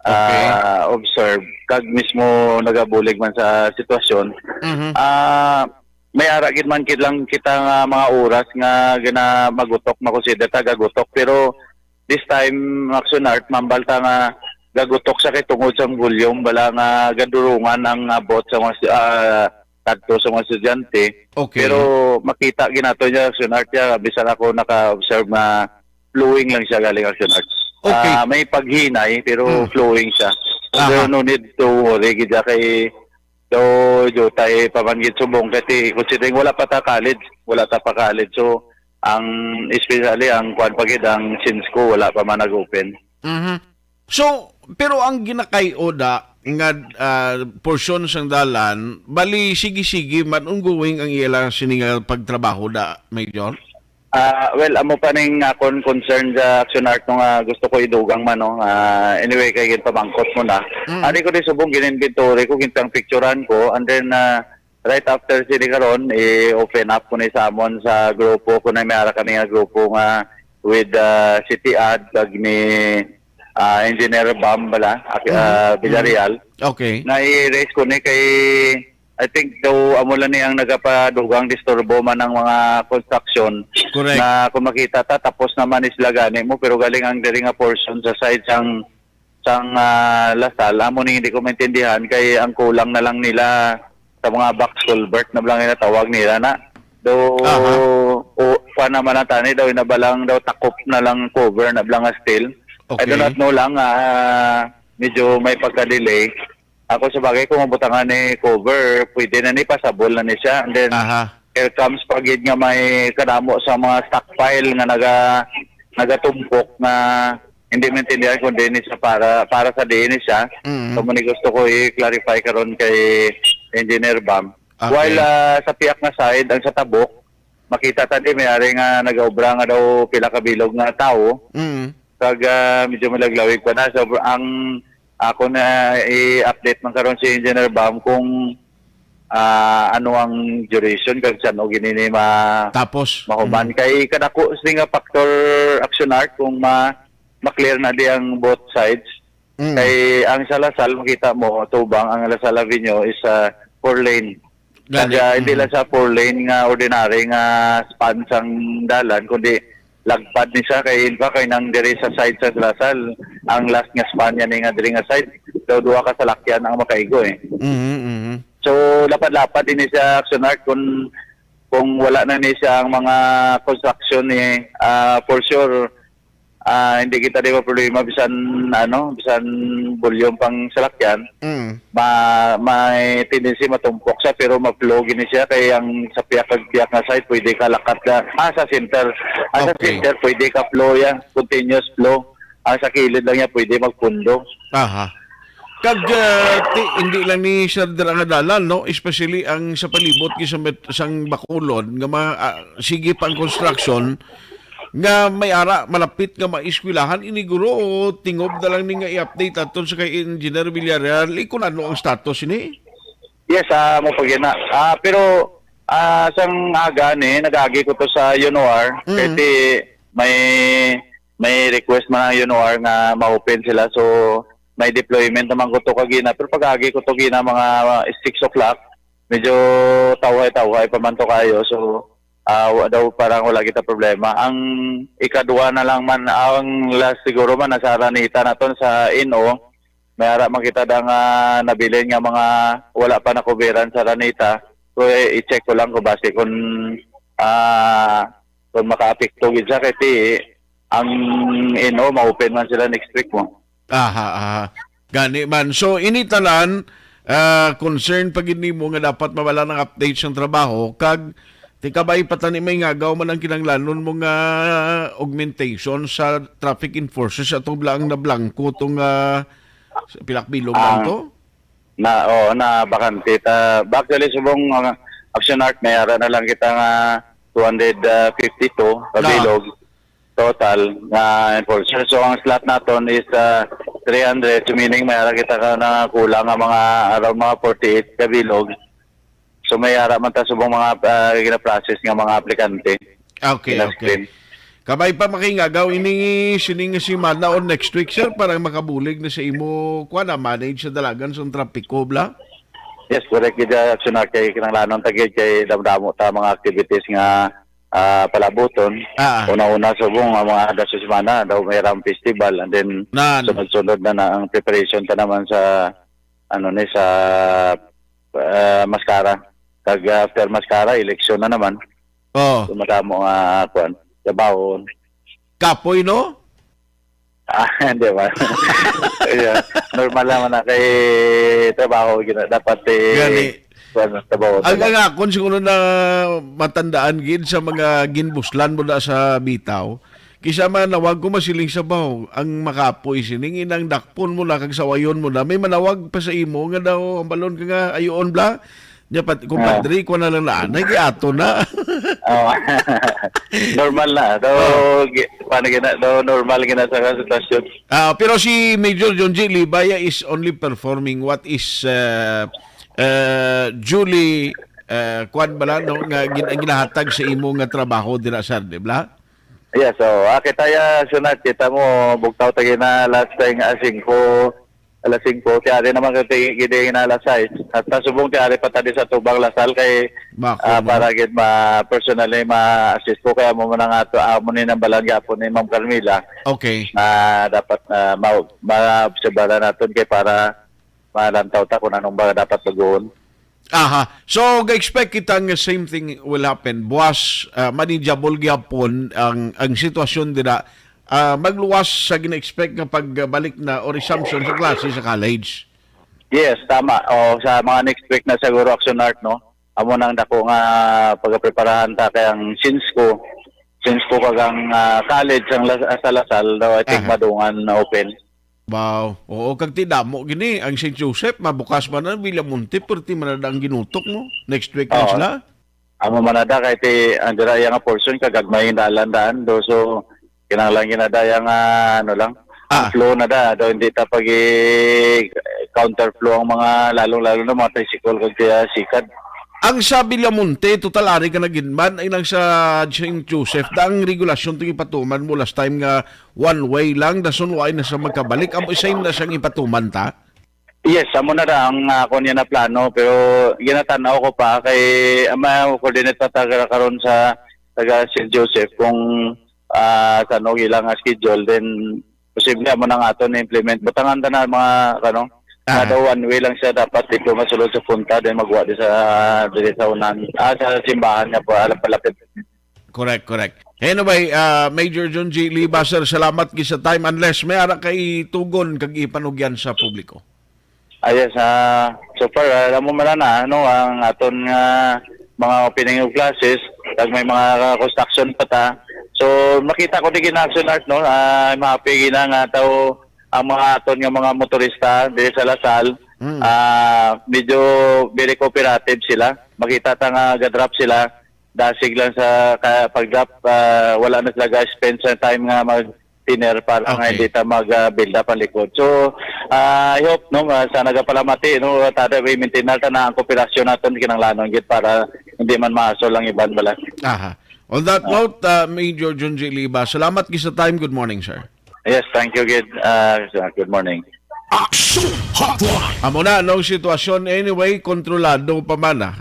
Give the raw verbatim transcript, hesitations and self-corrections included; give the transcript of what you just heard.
Okay. ah, observe, kag mismo nagabulig man sa sitwasyon. Mhm. Ah, may ara gid man kit lang kita nga mga oras nga gina-, magutok, makonsider ta gagutok, pero this time, Action Art, mambal ta nga gagutok siya kay tungod sa volume, bala nga gadurungan ang abot sa mga si-, ah, kadto sa mga estudyante. Okay. Pero makita gid nato niya, Action Art, ya, bisan ako naka-observe nga flowing lang siya galing Action Art. Okay. Ah, may paghinay, pero Hmm. flowing siya. Aha. Pero no need to worry gid siya kay daw jutay pa man gid subong kay ti-, considering wala pa ta college, wala ta pa college. So, ang especially ang kuan pa gid, ang Sinsko wala pa man nag-open. Mhm. So, pero ang ginakay-o da nga, ah, porsyon sang dalan, bali sige-sige man ongoing ang ila sini nga pagtrabaho da, Major? Ah, well, amo pa ning akon concern sa Action Art no nga gusto ko idugang man, no. Ah, anyway, kay ginpamangkot mo na. Mm. Ari ko di subong gin-inventory ko, gintang picturean ko, and then, ah, right after sini karon, i-open up ko ni sa amon sa grupo, kung may ara kami nga grupo nga with, ah, City Ad, kag ni, ah, Engineer Bam bala, ak-, Mhm. ah, Mhm. Villarreal. Okay. Na i-raise ko ni kay, I think daw amo lang ni ang nagapadugang disturbo man ang mga construction Correct. na kung makita ta, tapos naman is lagani mo, pero galing ang diri nga portion sa side sang, sang, ah, Lasal, amo ni hindi ko maintindihan kay ang kulang na lang nila sa mga box culvert na lang ginatawag nila na. Daw, Aha. o, pa naman ang tani daw, inabalang daw takop na lang cover na lang nga steel. I do Okay. not know lang, ah, medyo may pagka-delay. Ako sa bagay, kung mabutangan ni cover, pwede na ni pasabol na ni siya. And then, Aha. here comes pa gid nga may kadamo sa mga stockpile nga naga-, nagatumpok nga hindi maintindihan kung diin ni siya para, para sa diin ni siya. Mm. So, muni gusto ko i-clarify karon kay Engineer Bam. Okay. While, ah, sa piyak nga side, ang sa Tabok, makita ta di may ari nga nagaobra nga daw pila ka bilog nga tawo. Mm. Kag, ah, medyo malaglawig pa na. So, ang ako na i-update man karon si Engineer Bam kung, ah, ano ang duration kag san-o gini ni ma-, Tapos, mahuman. mm. Kay kadako sini nga factor, Action Art, kung ma-, ma-clear na di ang both sides. Mm. Kay ang sa Lasal, makita mo, tubang, ang Lasal Avenue is, ah, four lane. Gani. Kag, ah, hindi Mm. lang sa four lane nga ordinary nga span sang dalan, kundi lagpad ni siya kay, in fact, kay nang diri sa side sa Lasal, ang last nga span niya ni nga diri nga side, daw duha ka salakyan ang makaigo eh. Mhm, mhm. So, lapad-lapad din siya, Action Art, kung, kung wala na ni siya ang mga construction ni, ah, for sure, ah, hindi kita di problema bisan, ano, bisan volume pang salakyan. Mm. Ma-, may tendency matumpok siya, pero ma-flow gini siya, kay ang sa piyak kag piyak nga side, pwede ka lakat na, ah, sa center. Ah, sa Okay. center, pwede ka flow yan, continuous flow. Ang sa kilid lang yan, pwede magpundo. Aha. Kag, ah, ti-, hindi lang ni Sir dira nga dalan, no? Especially ang sa palibot kay sa met-, sang Bacolod, nga ma-, ah, sige pa ang construction, nga may ara, malapit nga maeskwelahan, iniguro, tingob na lang ni nga i-update aton sa kay Engineer Villarreal, eh, kung ano ang status ini? Yes, ah, mo pag yun na. Ah, pero, ah, sang aga ni, nag-agi ko to sa UNOR, Mm. kasi may, may request man ang UNOR nga ma-open sila. So, may deployment naman ko to kagina. Pero pag-agi ko to gina, mga six o'clock, medyo tawhay-tawhay pa man to kayo. So, ah, wa daw, parang wala kita problema. Ang ikadwa na lang man, ang last siguro man, nasa Araneta na to, sa N O. May ara man kita da nga nabilin nga mga wala pa nakuberan sa Araneta. So, eh, i-check ko lang kung basi kung, ah, kung makaapekto gid siya kay ti ang N O ma-open man sila next week mo. Aha, aha. Gani man. So, ini tanan, ah, concern pa gid nimo nga dapat mawala ng update sang trabaho, kag ti kabay pa tani may ngagaw man ang kinahanglanon mo nga augmentation sa traffic enforcers atong bla-, ang nablangko tong, ah, sa pilak bilog lang Ang to? na, oo, na bakante. Ta, actually, subong, ah, Action Art, may ara na lang kita nga two hundred fifty-two ka Ah. bilog total nga enforcer. So, ang slot naton is, ah, three hundred. So, meaning, may ara kita ka na kulang nga mga, around mga forty-eight ka bilog. So, may ara man ta subong mga, ah, gina-process nga mga aplikante. Okay, Gina-screen. okay. Kabay pa makingagaw ini sining nga semana or next week, sir, para makabulig na sa imo, kuwan na, manage sa dalagan sa trapiko, bla? Yes, correct gid, ah, Aksyon Art, kay kinahanglanon ta gid kay damo-damo ta mga activities nga, ah, palabuton. Ah. Una-una, subong nga mga adlaw sa semana daw may Ram Festival, and then Nan. sunod-sunod na na ang preparation ta naman sa, ano ni, sa, ah, Mascara. Kag, ah, after Mascara, eleksyon na naman. Oh. So, madamo nga, kuwan, trabaho. Kapoy, no? Ah, hindi ba? Yeah. Normal naman na kay trabaho, gina-, dapat, eh, Gani. kuwan, trabaho, Ang, trabaho. ang akon siguro na matandaan gid sa mga ginbuslan mo na sa bitaw, kisa manawag ko masiling sabaw, ang makapoy sining inang dakpon mo na kag sawayon mo na, may manawag pa sa imo nga daw, ang balon ka nga, ayoon bla, nya pat, Ah. kumpadre, ko na lang na, anay, kay ato na. Oh. Normal na. So, Oh. gi-, paano gina-, no, normal gina sa sitwasyon. Ah, pero si Major John G. Libaya is only performing what is, uh, uh, duly, uh, kwan bala, no, nga gin-, ang ginahatag sa imo nga trabaho dira, sir, di ba? Yes, so, ah, kita ya, sunat, kita mo, bugtaw ta gina last time, ah, singko, alas singko, ti ari naman ka ti-, gid na alas sais. At ta subong ti ari pa ta di sa tubang Lasal kay, Bako, ah, no? para gid ma-, personally ma-assist ko, kaya mo man nga to, amo ni nang balan gapon ni Ma'am Carmela. Okay. Na dapat, ah, ma-, maobserbaran naton kay para malantaw ta kung anong ba dapat baguhon. Aha. So, ga-expect kita nga same thing will happen. Buwas, ah, manageable gyapon ang, ang sitwasyon dira. Ah, magluwas sa gina-expect nga pagbalik na o resumption sa klase sa college. Yes, tama. O, sa mga next week na siguro, Action Art, no? Amo nang dako nga pagapreparahan ta kay ang since ko, since ko kag ang, ah, college ang Las-, sa Lasal daw, I think, Aha. madungan na open. Wow. Oo, kag ti damo gini ang Saint Joseph, mabukas man ang Villamonte, perti man na ang ginutok mo. Next week na Oo. sila. Amo man na da, kay ti, ang dira iya nga portion, kagagmay dalan daan do. So, kinahanglan ginadaya nga, ano lang, ang Ah. flow na da, do hindi ta pag counter flow ang mga, lalong-lalo na mga tricycle kag kaya sikad. Ang sa Villamonte, total ari ka na gid man, ay nang sa Saint Joseph, da ang regulasyon to ipatuman mo last time nga one way lang, dason wa na sa magkabalik. Amo isa na siyang ipatuman ta? Yes, amo na ra ang, ah, ako niya na plano, pero ginatanaw ko pa kay, ah, ma-coordinate pa taga karon sa taga Saint Joseph kung, ah, sa ano ilang schedule, then posible amo na nga ato na implement. Butangan ta na mga, ano, Aha. nga daw one way lang siya dapat dito masulod sa punta, then magwa di sa, diri sa unan, ah, sa simbahan nga po, alam palapit. Correct, correct. Anyway, ah, Major John G. Liba, sir, salamat gid sa time. Unless may ara kay tugon kag ipanugyan sa publiko. Ah, yes, ah, so far, ah, alam mo man na, ano, ang aton nga mga opening of classes, kag may mga construction pa ta. So, makita ko di gina Action Art, no? Ah, mahapi gina nga tao ang mga aton nga mga motorista diri sa Lasal. Mm. Ah, medyo very cooperative sila. Makita ta nga ga-drop sila. Dasig lang sa ka-, pag-drop, ah, wala na sila ga-spend sa time nga mag-thinner para nga Hindi ta mag, ah, build up ang likod. So, ah, I hope, no, ah, sa nagapalamati, no, tada may maintain na ta na ang kooperasyon naton kinahanglanon gid para hindi man mahasol ang iban bala. Aha. On that Ah. note, ah, Major John G. Liba, salamat gid sa time. Good morning, sir. Yes, thank you gid. Ah, good morning. Action Hotline. Amo na, anong sitwasyon? Anyway, kontrolado pa man, ah.